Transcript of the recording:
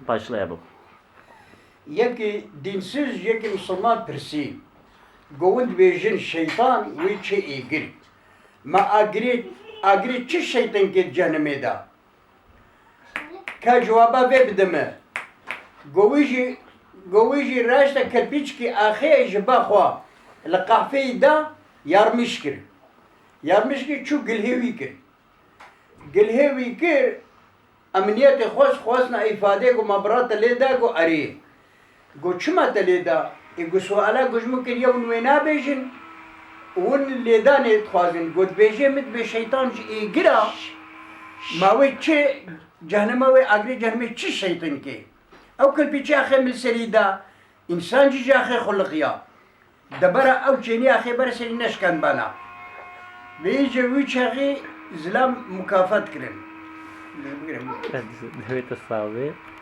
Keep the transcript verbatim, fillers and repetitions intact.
Başla Ebo. Yekî dînsiz, yekî misilman pirsî. Go hûn dibêjin şeytan wê çi êgir. Ma agirê, agirê çi şeytinkê di cehnimê de? Ka cewaba vê bide me. Go wî jî, go wî jî raşta kelpîçkî axê ji ba xwe li qehfeyî da yarmiş kir. Yarmiş kir çû gilhê wî kir. Gilhê wî kir, emniyetê xwest, xwestina îfadê, got, ma bira te lê da? Got, erê. Got, çima te lê da? Ê, got, suala ku ji min kiriye, hûn wê nabêjin, hûn lêdanê dixwazin. Got, dibêjê min dibê şeytan ji êgir a, ma wê çi cehnima wê, agirê cehnimê çi şeytinkê? Ew kilpîçê axê min serî da, însan jî ji axê xuliqiya. Debara ew çênî axê ber serî neşkendbana. Vê ji wî çaxî zilam mukafat kirin. Divê te sağ bê.